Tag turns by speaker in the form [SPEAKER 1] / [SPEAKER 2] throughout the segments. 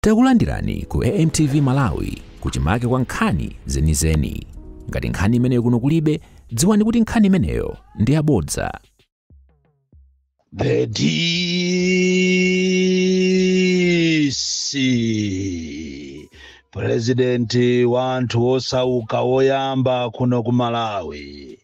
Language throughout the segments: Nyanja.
[SPEAKER 1] Takulandirani ku AMTV Malawi, kuchimake kwa nkhani zenizeni. Ngati nkhani imeneyo kuno kulibe, dziwani kuti nkhani imeneyo ndi yabodza.
[SPEAKER 2] The DC, President wa anthu osauka woyamba kuno ku Malawi,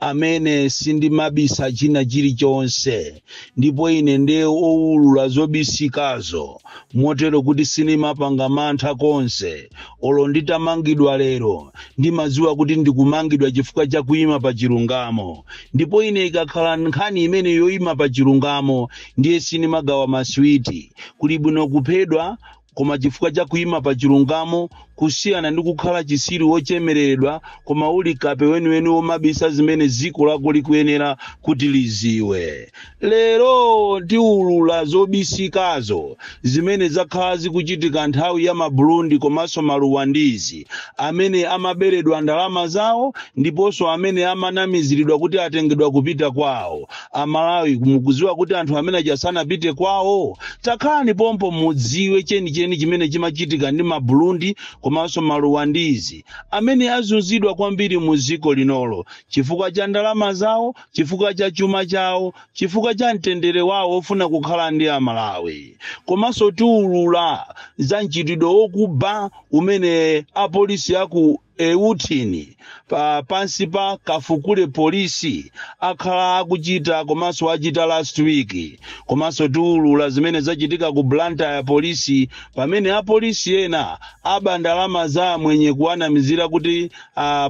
[SPEAKER 2] amene sindimabisa china chilichonse, ndipo ine ndiye owulula zobisikazo, motero kuti sindimapanga mantha konse. Olo nditamangidwa lero, ndimadziwa kuti ndikumangidwa chifukwa cha kuyima pa chilungamo. Ndipo ine ikakhala nkhani imene yoyima pa chilungamo, ndiye sindimagawa maswiti. Kuli bwino kuphedwa koma chifukwa cha kuyima pa chilungamo, kusiyana ndi kukhala chisiru wochemereredwa koma uli kape weniweni womabisa zimene dziko lako likuyenera kuti liziwe. Lero tiwulula zobisikazo zimene zakhala zikuchitika nthawi ya Maburundi komanso Maruwandizi, amene amaberedwa ndalama zawo ndiponso amene amanamiziridwa kuti atengedwa kupita kwawo. Amalawi, mukuziwa kuti anthu amene aja sanapite kwawo? Takhalani pompo mudziwe chenicheni chimene chimachitika ndi Maburundi komanso Maruwandizi amene azunzidwa kwambiri mu dziko linolo chifukwa cha ndalama zawo, chifukwa cha chuma chawo, chifukwa cha mtendere wawo ofuna kukhala ndi Amalawi. Komanso tiwulula za mchitidwe wokuba umene apolisi aku Euthini pa pansi pa Kafukule Polisi akhala akuchita komanso achita last week. Komanso tiwulula zimene zachitika ku Blantyre Polisi, pamene apolisi ena aba ndalama za mwenye kuwanamizira kuti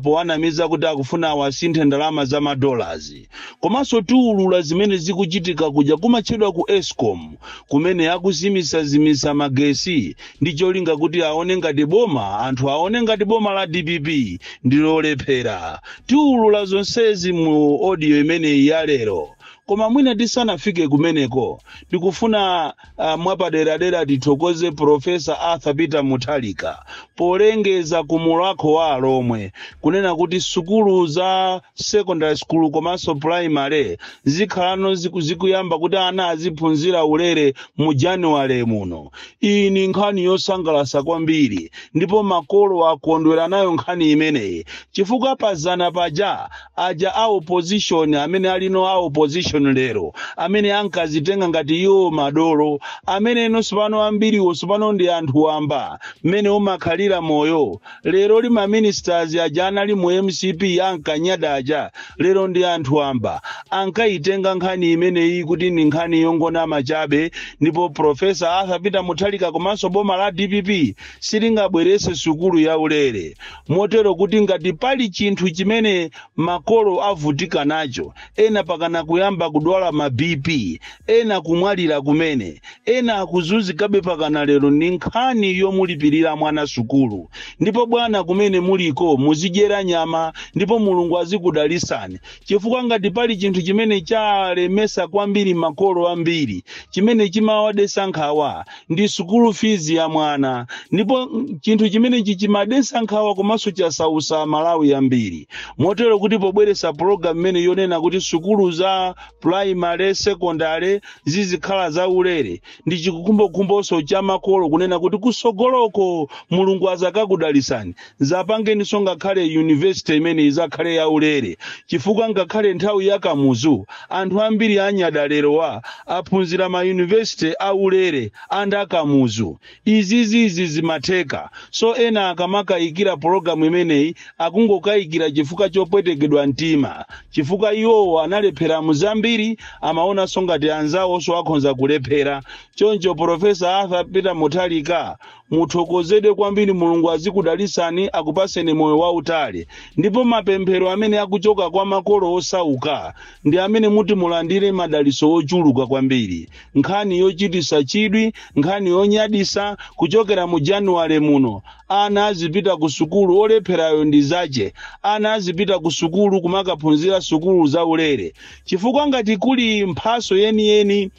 [SPEAKER 2] powanamiza kuti akufuna awasinthe ndalama za madollars. Komanso tiwulula zimene zikuchitika kuja kumatchedwa ku ESCOM, kumene akuzimisazimisa magesi ndi cholinga kuti aone ngati boma, anthu aone ngati boma la DPP ndilolephera. Tiwulula zonsezi mu audio imeneyi ya lero. Koma mwina tisanafike kumeneko, ndikufuna mwapaderadera tithokoze Professor Arthur Peter Mutharika polengeza kumulakho wa Alomwe kunena kuti sukulu za secondary school komanso primary zikhalano zikuyamba kuti ana aziphunzira ulere mu January muno. Iyi ni nkhani yosangalatsa kwambiri, ndipo makolo akondwera nayo nkhani imeneyi, chifukwa pazana paja aja a opposition amene alino a opposition lero, amene ankazitenga ngati iwo madolo, amene inonso pano ambiriwo pano ndi anthu wamba mmene umakhalira moyo lero lima ministers aja anali mu MCP ankanyada aja, lero ndi anthu wamba, ankayitenga nkhani imeneyi kuti ndi nkhani yongonama chabe. Ndipo Professor Arthur Peter Mutharika komanso boma la DPP silingabwerese sukulu ya ulere, motero kuti ngati pali chinthu chimene makolo avutika nacho, ena pakana kuyamba kudwala ma BP, ena kumwalira kumene, ena akuzunzikabe pakana lero, ndi nkhani yomulipirira mwana sukulu. Ndipo bwana, kumene muliko muzidyera nyama, ndipo Mulungu azikudalisani, chifukwa ngati pali chinthu chimene chalemesa kwambiri makolo ambiri, chimene chimawadesa nkhawa, ndi sukulu fees ya mwana. Ndipo chinthu chimenechi chimadesa nkhawa komanso chasausa Malawi ambiri, motero kuti pobweresa program imene yonena kuti sukulu za primary, secondary zizikhala za ulere, ndi chikukhumbokhumboso cha makolo kunena kuti kusogoloko Mulungu azakakudalisani, zapangeninso ngakhale university imene izakhale ya ulere, chifukwa ngakhale nthawi ya Kamuzu anthu ambiri anyada lerowa aphunzira ma university aulere anda Kamuzu. Izizizi zimatheka. So ena akamakayikira pologalamu imeneyi, akungokayikira chifukwa chopwetekedwa mtima, chifukwa iwowo analephera muzambiri, amaonanso ngati anzawonso akhonza kulephera. Choncho Professor Arthur Peter Mutharika, muthokozedwe kwambiri, Mulungu azikudalisani, akupaseni moyo wautali. Ndipo mapemphero amene akuchoka kwa makolo osauka ndi amene muti mulandire madaliso ochuluka kwambiri. Nkhani yochitisa chidwi, nkhani yonyadisa, kuchokera mu Januwale muno ana azipita ku sukulu, olepherayo ndi zache, ana azipita ku sukulu kumakaphunzira sukulu zaulere, chifukwa ngati kuli mphaso yeniyeni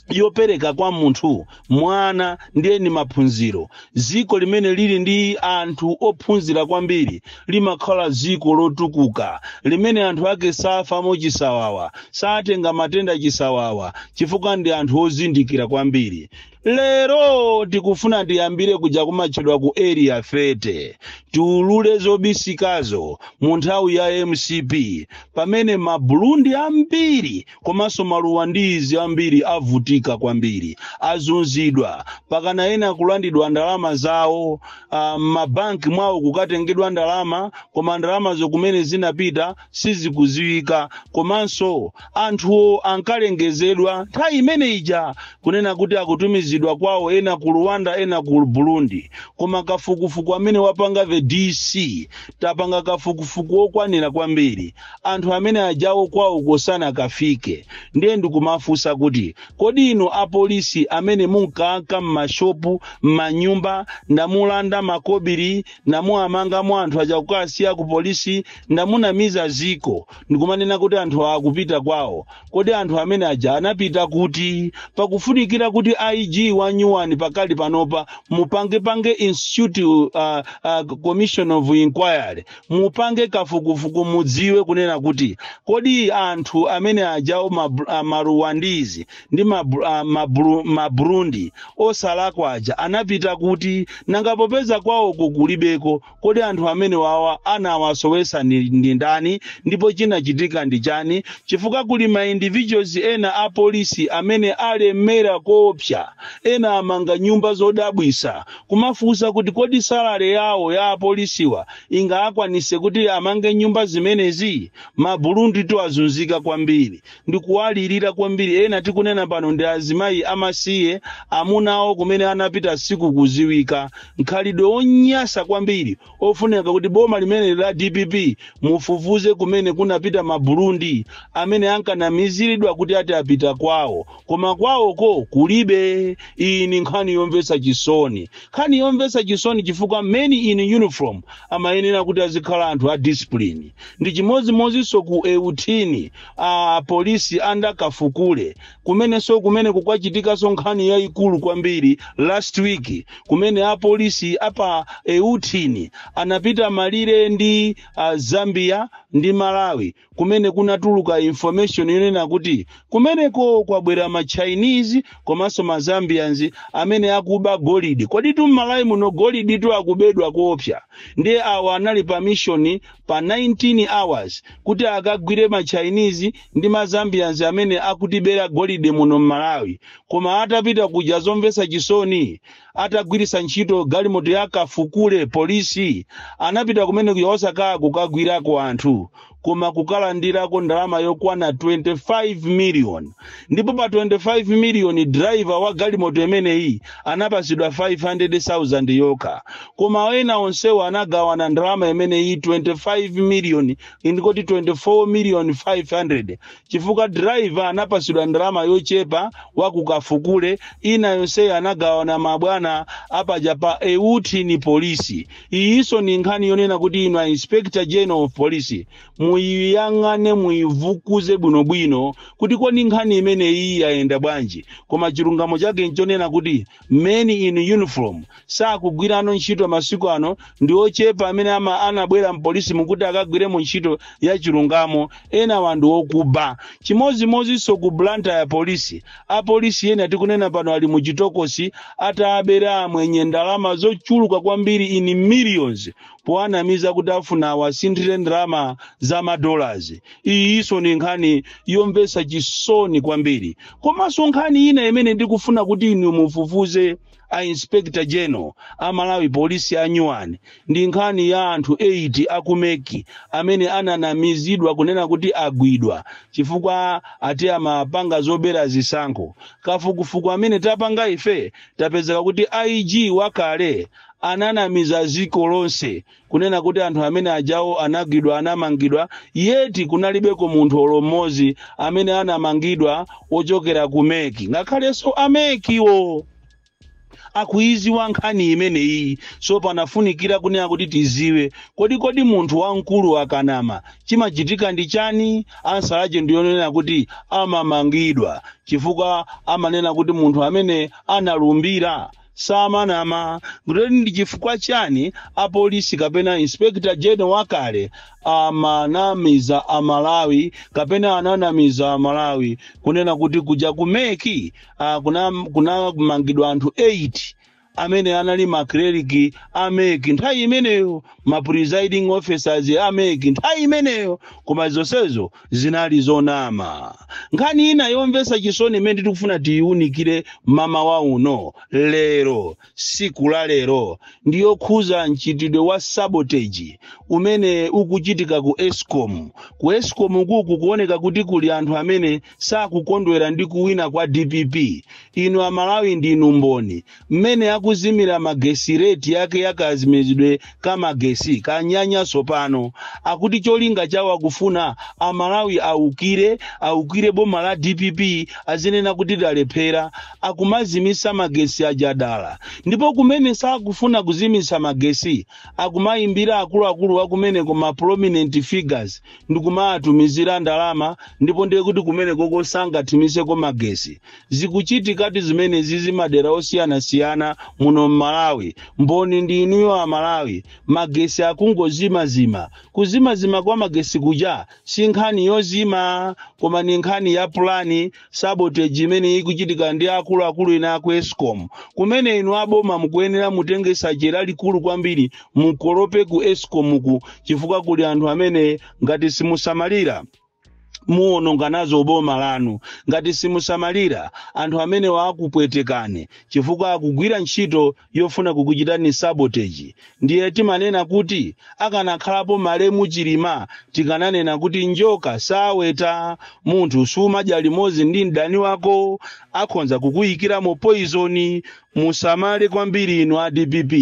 [SPEAKER 2] Yopereka kwa munthu mwana ndiye ni maphunziro. Ziko limene lili ndi anthu ophunzira kwambiri limakhala ziko lotukuka, limene anthu ake safamo chisawawa, satenga matenda chisawawa, chifukwa ndi anthu ozindikira kwambiri. Lero tikufuna tiyambire kuja kumatchedwa ku Area 30, tiulule zobisikazo mu nthawi ya MCP, pamene Maburundi ambiri komanso Maruwandizi ambiri avutika kwambiri, azunzidwa, pakana ena kulandidwa ndalama zawo mabanki mwawo, kukatengedwa ndalama, koma ndalamazo kumene zinapita sizikuziwika. Komanso anthuwo ankalengezedwa nthawi imene ija kunena kuti akutumizidwa kwawo, ena ku Rwanda, ena ku Burundi. Koma kafukufuku amene wapanga the DC, tapanga kafukufuku okwanira kwambiri, anthu amene ajawo kwawo kosana kafike. Ndiye ndikumafunsa kuti, kodi inu apolisi amene munkanka m'mashopu, m'manyumba, ndamulanda makobiri, ndamuamangamo anthu aja kukasiya ku polisi, ndamunamiza ziko ndikumanena kuti anthu akupita kwawo, kodi anthu amene aja anapita kuti? Pakufunikira kuti IG wa nyuwani pakali panopa mupangepange institute commission of inquiry, mupange kafukufuku, mudziwe kunena kuti kodi anthu amene ajawo Maruwandizi ndi Maburundi osalakwa aja anapita kuti? Nanga popeza kwawoko kulibeko, kodi anthu amene wawa anawasowesa ndi ndani, ndipo chinachitika ndi chani? Chifukwa kuli ma individuals ena a polisi amene alemera koopsa, ena amanga nyumba zodabwisa. Kumafunsa kuti kodi salary yawo ya apolisiwa ingakwanise kuti amange nyumba zimenezi? Maburundi to azunzika kwambiri, ndikuwalirira kwambiri. Ena tikunena pano ndi azimayi amasiye, amuna awo kumene anapita sikukuziwika. Nkhalidwe onyasa kwambiri, ofunika kuti boma limene la DPP mufufuze kumene kunapita Maburundi amene ankanamiziridwa kuti ati apita kwawo, koma kwawoko kulibe. Iyi ni nkhani yomvetsa chisoni, nkhani yomvetsa chisoni, chifukwa men in uniform amayenera kuti azikhala anthu a discipline. Ndi chimodzimodzinso ku Euthini, a polisi andakafukule kumenenso kumene kukwachitikanso nkhani yayikulu kwambiri last week, kumene apolisi apa Euthini anapita malire ndi Zambia ndi Malawi, kumene kunatuluka information yonena kuti kumeneko kwabwera ma Chinese komanso ma Zambians amene akuba golidi. Kodi tu m'Malawi muno golidi tu akubedwa koopsa? Ndiye awa anali pa mission pa 19 hours kuti akagwire ma Chinese ndi ma Zambians amene akutibera golide muno m'Malawi. Koma atapita kuja, zomvetsa chisoni, atagwiritsa ntchito galimoto ya kafukule polisi, anapita kumene kuja osakaya kukagwirako anthu, koma kukalandirako ndalama yokwana 25 million. Ndipo pa 25 million, driver wa galimoto imeneyi anapasidwa 500,000 yokha, koma ena onsewo anagawana ndalama imeneyi, 25 million, ndikoti 24 million 500, chifukwa driver anapasidwa ndalama yochepa wakukafukule, ina yonseyo anagawana mabwana apaja pa Euthini polisi. Iyinso ni nkhani yonena kuti inu a Inspector General of Police muyiyang'ane, muyivukuze bwinobwino kuti kodi nkhani imeneyi yayenda bwanji. Koma chilungamo chake nchonena kuti men in uniform sakugwirano ntchito masiku ano. Ndi ochepa amene anabwera mpolisi mukuti akagwiremo ntchito ya chilungamo, ena wandu okuba. Chimodzimodzinso ku Blantyre polisi, apolisi ena tikunena pano ali muchitokosi atabera amwenye ndalama zochuluka kwambiri in millions, poanamiza kuti afuna awasinthire ndalama za madollars. Iyinso ni nkhani yomvetsa chisoni kwambiri. Komanso nkhani ina imene ndikufuna kuti inu mufufuze, a Inspector General a Malawi Polisi anyuwani, ndi nkhani ya anthu 8 aku MEC amene ananamizidwa kunena kuti agwidwa chifukwa ati amapanga zobera zisankho. Kafukufuku amene tapanga ife, tapezeka kuti IG wakale ananamiza ziko lonse kunena kuti anthu amene ajawo anagwidwa, anamangidwa, yet kunalibeko munthu olo mmodzi amene anamangidwa ochokera ku MEC, ngakhalenso a MECwo. Akuiziwa nkhani imeneyi. So panafunikira kunena kuti tiziwe, kodi munthu wamkulu akanama chimachitika ndi chani? Answer yake ndiyonena kuti amamangidwa, chifukwa amanena kuti munthu amene analumbira samanama. Kuti ndi chifukwa chani apolisi kapena Inspector General wakale amanamiza Amalawi, kapena ananamiza Amalawi kunena kuti kuja ku MEC kunamangidwa anthu 8 amene anali ma clerk a MEC nthawi imeneyo, ma presiding officers a MEC nthawi imeneyo? Koma zonsezo zinali zonama. Nkhani ina yomvetsa chisoni imene tikufuna tiyiwunikire mamawa uno lero, siku la lero, ndiyokhuza mchitidwe wa sabotage umene ukuchitika ku ESCOM. Ku ESCOM kuku kuoneka kuti kuli anthu amene sakukondwera ndi kuwina kwa DPP. Inu Amalawi ndinu mboni mmene akuzimira magesi, rate yake yakazimizidwe ka magesi kanyanyaso pano. Akuti cholinga chawo akufuna Amalawi aukire boma la DPP, azinena kuti lalephera. Akumazimisa magesi ajadala, ndipo kumene sakufuna kuzimisa magesi akumayimbira akuluakulu akumeneko, ma prominent figures, ndikumatumizira ndalama, ndipo ndiye kuti kumeneko sangathimiseko magesi. Zikuchitikati zimenezi zimadera osiyanasiyana muno mMalawi. Mboni ndi inuyo Amalawi. Magesi akungozimazima. Kuzimazima kwa magesi kuja si nkhani yozima, koma ni nkhani ya plan sabotage imene ikuchitika ndi akuluakulu ena aku ESCOM, kumene inu aboma mukuyenera mutenge sache lalikulu kwambiri, mukolope ku ESCOM ku, chifukwa kuli anthu amene ngati simusamalira muwononga nazo boma lanu. Ngati simusamalira, anthu amene wakupwetekani, chifukwa akugwira ntchito yofuna kukuchitani sabotage. Ndiye timanena kuti akanakhalapo malemu Chilima, tikananena kuti njoka saweta. Munthu sumadya limodzi ndi mdani wako, akhonza kukuyikiramo poison. Musamale kwambiri inu a DPP,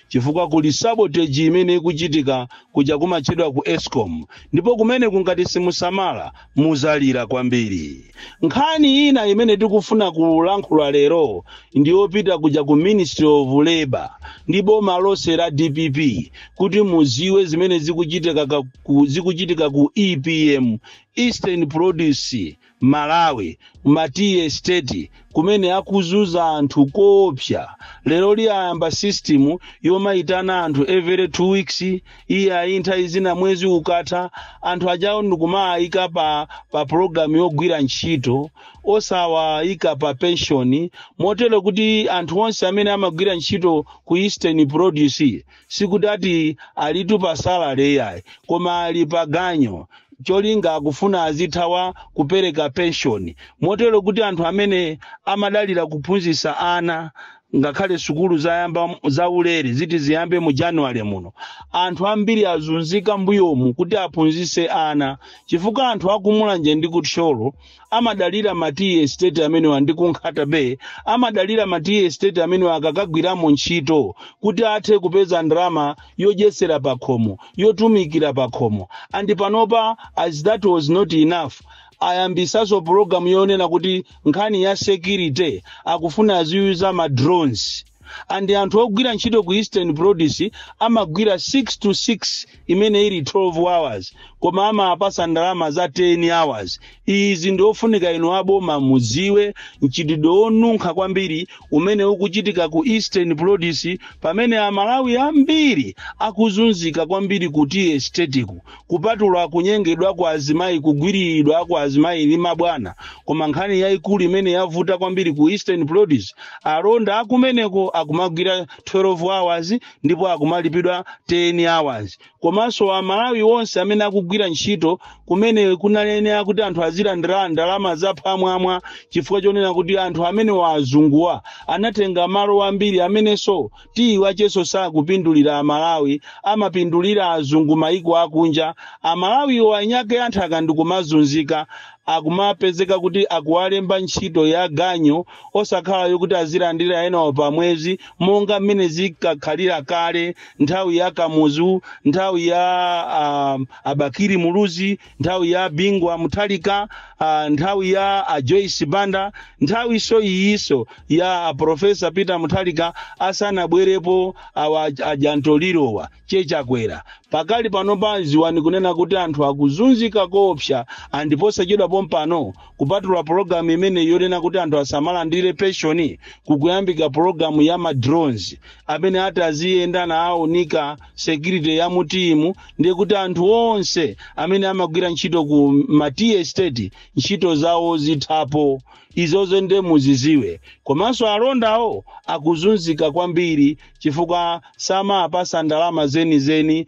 [SPEAKER 2] chifukwa kuli sabotage imene ikuchitika kuja kumatchedwa ku ESCOM, ndipo kumene kungati simusamala muzalira kwambiri. Nkhani ina imene tikufuna kulankhula lero ndiyopita kuja ku Ministry of Labor ndi boma lonse la DPP, kuti muziwe zimene zikuchitika ku EPM, Eastern Produce Malawi, ma tea estate, kumene akuzuza anthu koopsa. Lero liyayamba system yomayitana anthu every 2 weeks, iye ayi, nthawi zina mwezi ukatha. Anthu ajawo ndikumayika pa program yogwira ntchito, osawayika pa pension, motero kuti anthu onse amene amagwira ntchito ku Eastern Produce sikuti ati alitu pa salary yayi, koma ali pa ganyo. Cholinga akufuna azithawa kupereka pension, motero kuti anthu amene amadalira kuphunzitsa ana, ngakhale sukulu zayamba zaulere ziti ziyambe mu January muno, anthu ambiri azunzika mbuyomu kuti aphunzitse ana, chifukwa anthu akumulanje ndi kuthyolo amadalira ma tea estate amenewa, ndi kunkhata Bay amadalira ma tea estate amenewa akakagwiramo ntchito kuti athe kupeza ndalama yodyetsera pakhomo, yotumikira pakhomo. And panopa, as that was not enough, ayambisaso program yonena kuti nkhani ya security akufuna aziyuza ma drones. And anthu ogwira ntchito ku Eastern Produce amagwira 6 to 6, imene ili 12 hours, koma amapasa ndalama za 10 hours. Izi ndiofunika inu aboma muziwe mchitidwe wonunkha kwambiri umene ukuchitika ku Eastern Produce, pamene Amalawi ambiri akuzunzika kwambiri ku tea estate ku, kupatula kunyengedwa kwa azimayi, kugwiriridwa kwa azimayi ndi mabwana. Koma nkhani yayikulu imene yavuta kwambiri ku Eastern Produce, alonda akumeneko akumagwira 12 hours ndipo akumalipidwa 10 hours. Komanso Amalawi onse amene akugwira ntchito kumene kunanenera kuti anthu azilandira ndalama zaphwamwamwa, chifukwa chonena kuti anthu amene wazunguwa anatenga malo ambiri, amenenso tiyiwachenso sakupindulira Amalawi, amapindulira azungu, maiko akunja. Amalawiwo anyake anthaka ndikumazunzika. Akumapezeka kuti akuwalemba ntchito ya ganyo, osakhala yokuti azilandira enawo pa mwezi monga mmene zinkakhalira kale nthawi ya Kamuzu, nthawi ya Abakiri Muluzi, nthawi ya Bingwa Mutharika, nthawi ya Joyce Banda, nthawi iyiso ya Professor Peter Mutharika asanabwerepo awa ajantolirowa chechakwera. Pakali pano ziwani kunena kuti anthu akuzunzika koopsa, andiposachedwa pompano kupatula pologalamu imene yonena kuti anthu asamalandire pension, kukuyambika pologalamu ya ma drones amene ati aziyenda naawunika security ya mutimu. Ndiye kuti anthu onse amene amagwira ntchito ku ma tea estate ntchito zawo zithapo. Izozo nde muziziwe. Komanso alondawo akuzunzika kwambiri chifukwa samapasa ndalama zenizeni.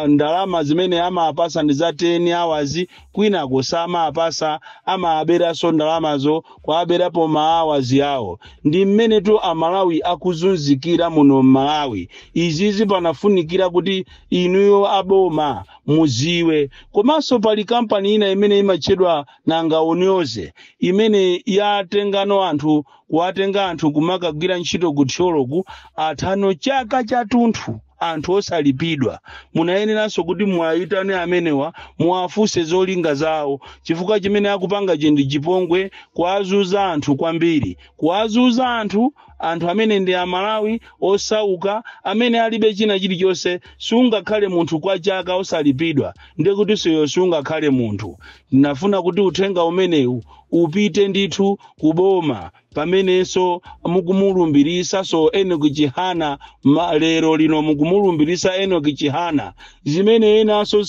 [SPEAKER 2] Ndalama zimene amapasa ndi za 10 hours, kwinako samapasa, amaberanso ndalamazo kuaberapo ma hours yawo. Ndi mmenetu Amalawi akuzunzikira muno Mmalawi. Izizi panafunikira kuti inuyo aboma muziwe. Komanso pali kampani ina imene imatchedwa Nanga Unyoze, imene yatengano anthu, kuwatenga anthu kumakagwira ntchito kuthyoloku athano chaka chathunthu anthu osalipidwa. Munayeneranso kuti muwayitane amenewa, muwafunse zolinga zawo, chifukwa chimene akupanga ndi chipongwe, kuwazuza anthu kwambiri, kuwazuza anthu, anthu amene ndi Amalawi osauka amene alibe china chilichonse. Sungakhale munthu kwa chaka osalipidwa, ndiye kuti siyo sungakhale munthu. Ndinafuna kuti uthenga umenewu upite ndithu kuboma pamenenso mukumulumbirisa so Enoch Chihana. Lero lino mukumulumbirisa Enoch Chihana, zimene enanso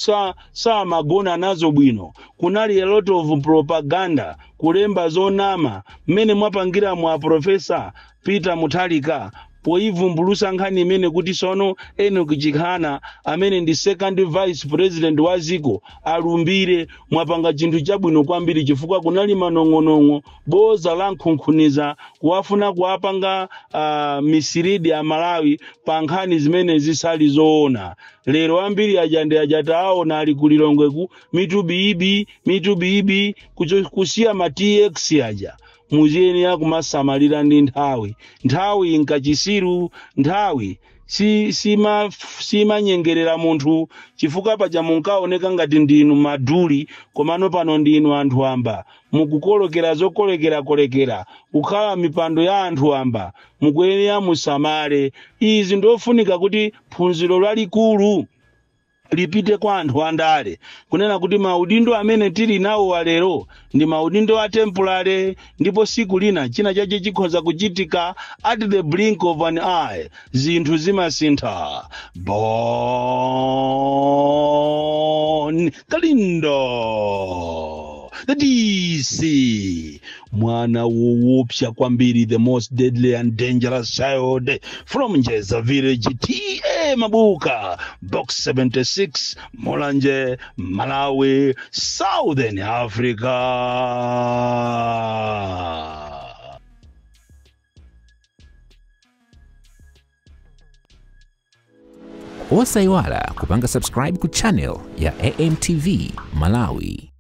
[SPEAKER 2] samagona nazo bwino. Kunali a lot of propaganda, kulemba zonama mmene mwapangira mwa Professor Peter Mutharika poivumbulusa nkhani imene kuti sono Enoch Chihana amene ndi second vice president wa ziko alumbire. Mwapanga chinthu chabwino kwambiri chifukwa kunali manong'onong'o, boza la nkhunkhuniza, kuwafuna kuwapanga misiridi a Malawi pa nkhani zimene zisali zoona. Lero ambiri aja ndi aja taona ali kulilongweku, mitu bibi, mitu bibi, kusiya ma TX aja. Muziyenera kumasamalira ndi nthawi. Nthawi inkachisiru, nthawi simanyengerera munthu, chifukwa paja munkaoneka ngati ndinu maduli, komano pano ndinu anthu amba, mukukolokera zokolekerakolekera, kukhala mipando ya anthu amba. Mukuyenera musamale. Izi ndofunika kuti phunziro lalikulu lipite kwa anthu andale, kunena kuti maudindo amene tili nawo walero ndi maudindo a temporary, ndipo siku lina china chache chikhoza kuchitika. At the blink of an eye zinthu zimasintha. Bon Kalindo, the DC, mwana woopsa kwambiri, the most deadly and dangerous child from Njeza village, TA Mabuka, Box 76, Mulanje, Malawi, Southern Africa.
[SPEAKER 1] Osayiwala kupanga subscribe ku channel ya AMTV Malawi.